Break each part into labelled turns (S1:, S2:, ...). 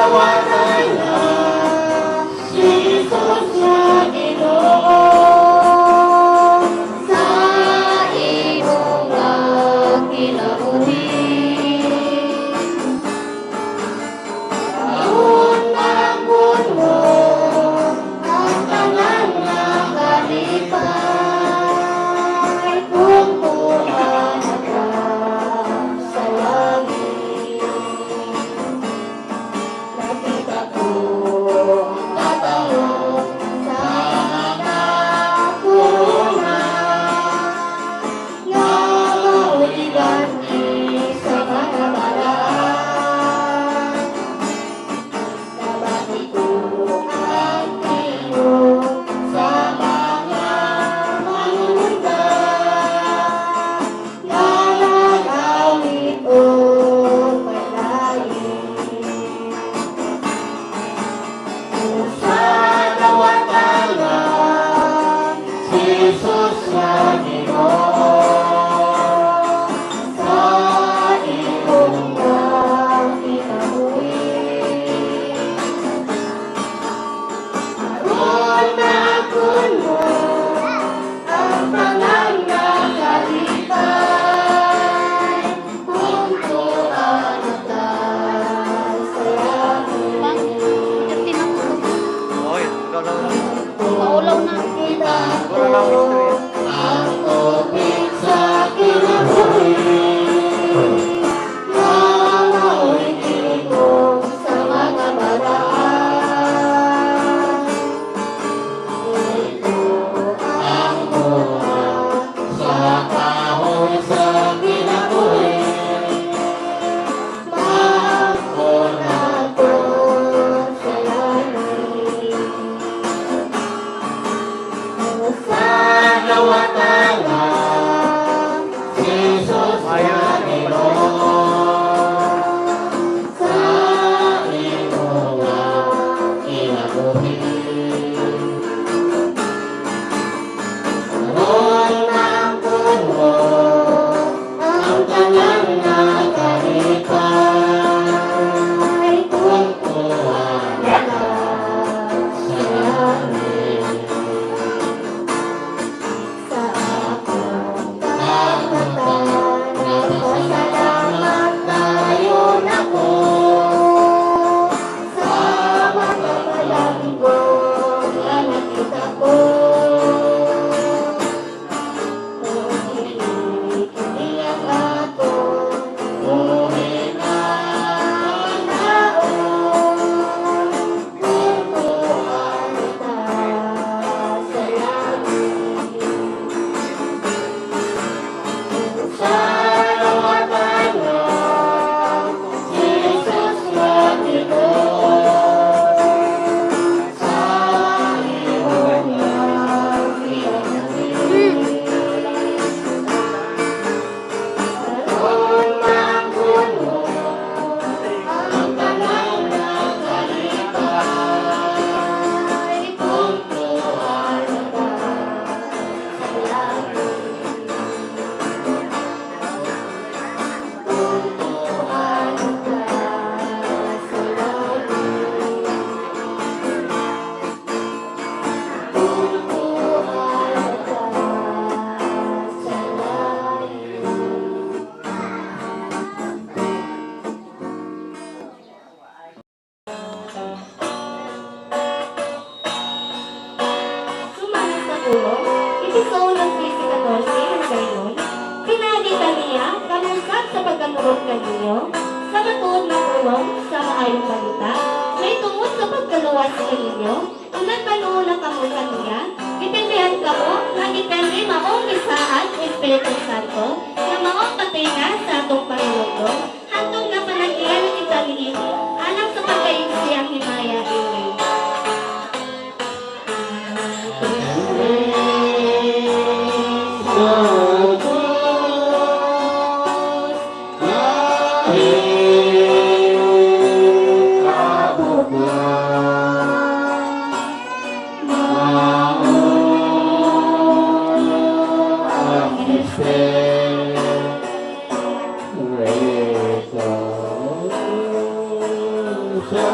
S1: Dawatan na si Jesus nga Ginoo sa imong nga kinabuhi. Aron maangkon mo ang tanan nga kalipay kung tuwa na ka sa langit. Nakita ko ang katawhan sa mga korona nga mao'y giganti sa mga balaan. Nabati ko ang tingog sa mga manunundan nga nag-awit og paglain. Sa dawatan na si Jesus nga Ginoo sa imong nga kinabuhi. Aron maangkon mo ang tanan nga kalipay kung tuwa na ka sa langit.
S2: Oy, ikaw lang.
S3: Maulaw na.
S1: Kita
S2: Wala lang history.
S1: Ang tubig sa kinabuhi nga mao'y tingog sa mga balaan. Ito ang bunga sa kahoy sa kinabuhi. Maangkon naton sa langit. Sa dawatan na si Jesus nga Ginoo sa imong nga kinabuhi. Aron maangkon mo ang tanan nga kalipay kung tuwa na ka sa langit. Sa akong kamata nagpasalamat dayon ako sa mga palanggo nga nakita ko. Kung kini ang atong buhi nga naon kung tuwa na ka sa langit. Sa dawatan na si Jesus nga Ginoo sa imong nga kinabuhi. Aron maangkon mo ang tanan nga kalipay kung tuwa na ka sa langit. Kung tuwa na ka sa langit. Kung tuwa na ka sa langit.
S3: Sumala sa pulong, episode ng 13-14 hanggang nun, pinaagi kaniya, kamo usab sa pagkamurot kaninyo, sa matuod na pulong sa maayong balita, may tungod sa pagkaluwas kaninyo, kung nagpanuo na kamo kaniya, gipildihan kamo, nga gipildi maong gisaad sa Espiritu Santo, nga maong patinga sa atong panulundong, hantong na panag-iya na kita niini, alang sa pagkaigsi ang himaya. Amen.
S1: Sa Diyos, dahil abot na mao ang mister. Reza sa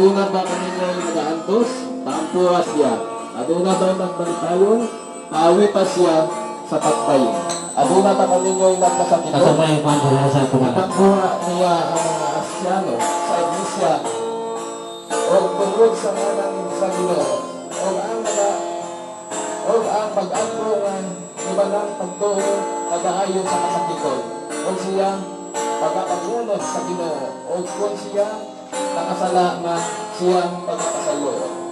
S1: Aduna ba kaninyo'y nagaantos? Paampuha siya. Aduna ba nagbantayon? Paawita siya sa pagbayin. Aduna ba kaninyo'y nagkasakiton?
S4: Kasama yung kwan sa kumala.
S1: Ipagbuha niya ang mga asyano sa iglesia o tungod sa ngalan sa Ginoo o ang mga o ang pag-ampo nga ibanang pagtuo nagaayo sa kasakiton o siyang pagkapagunod sa Ginoo o kung siya nakasala man siyang pagkakasalo.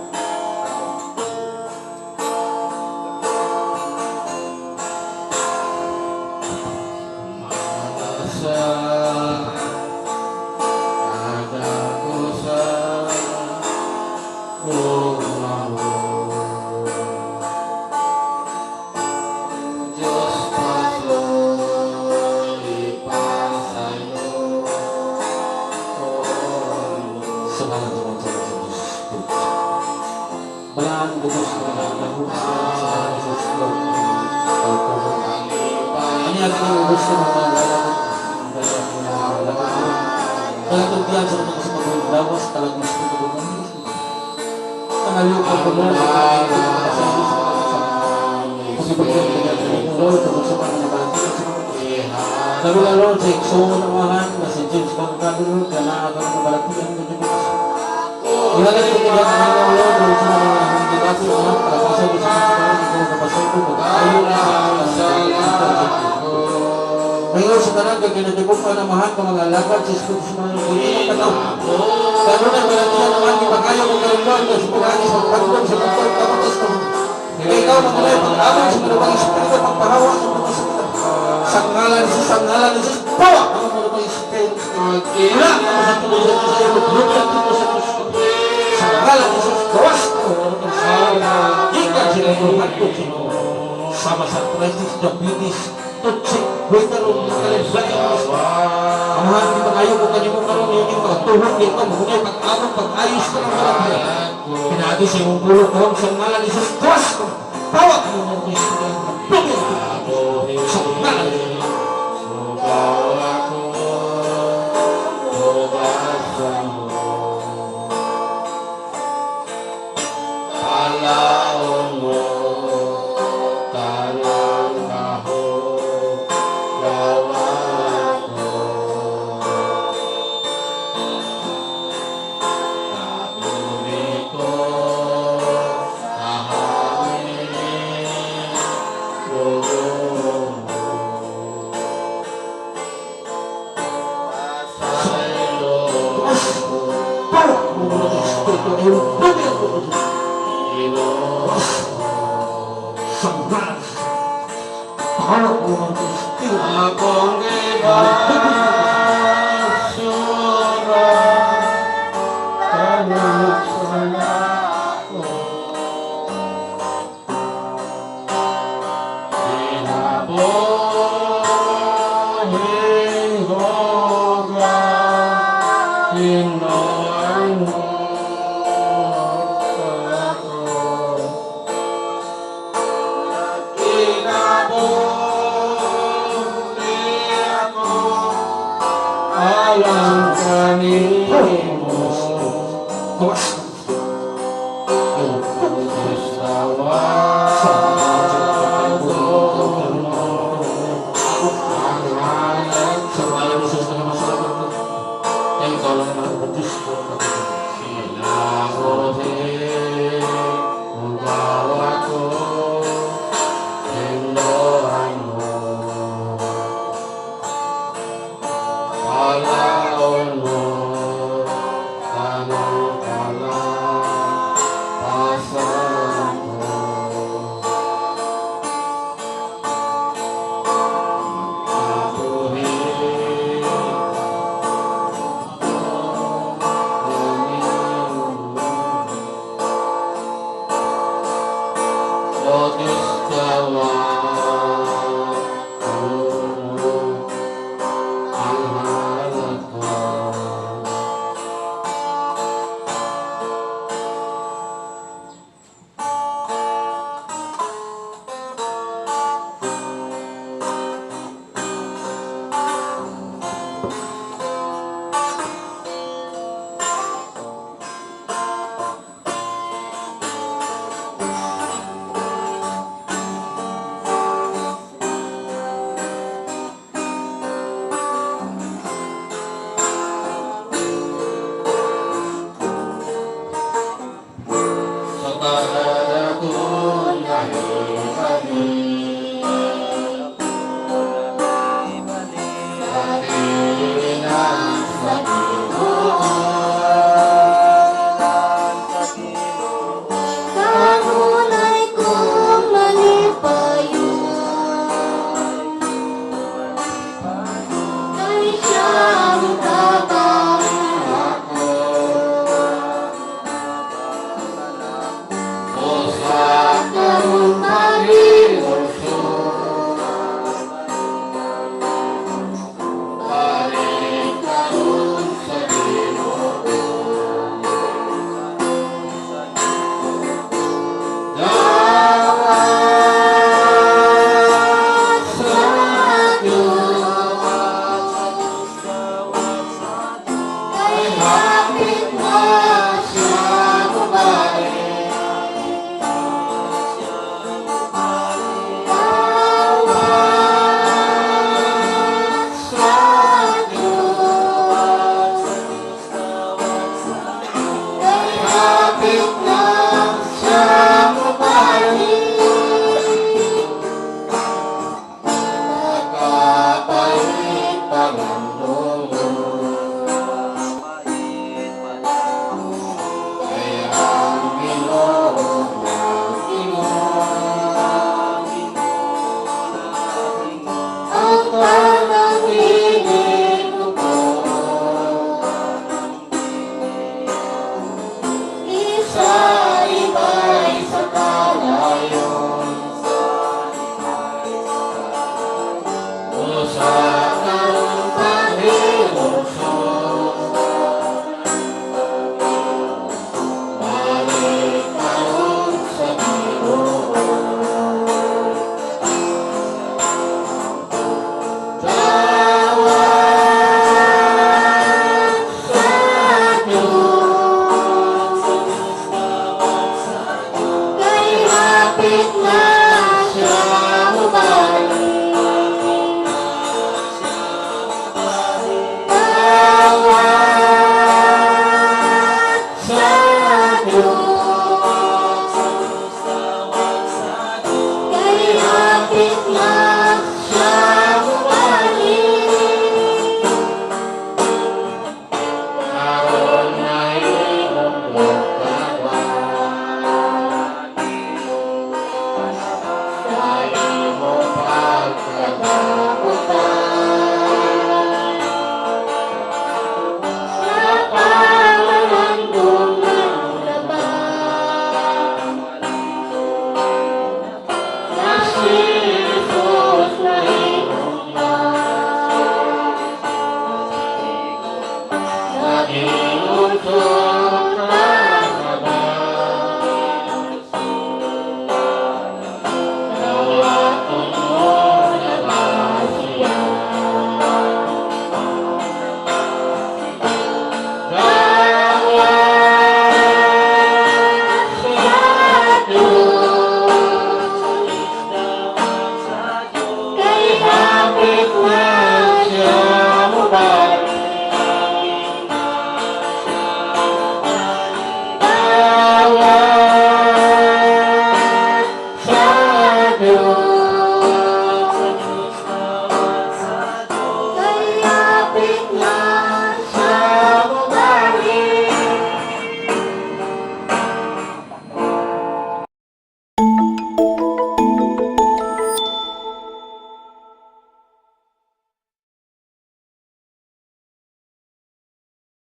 S4: Tanan.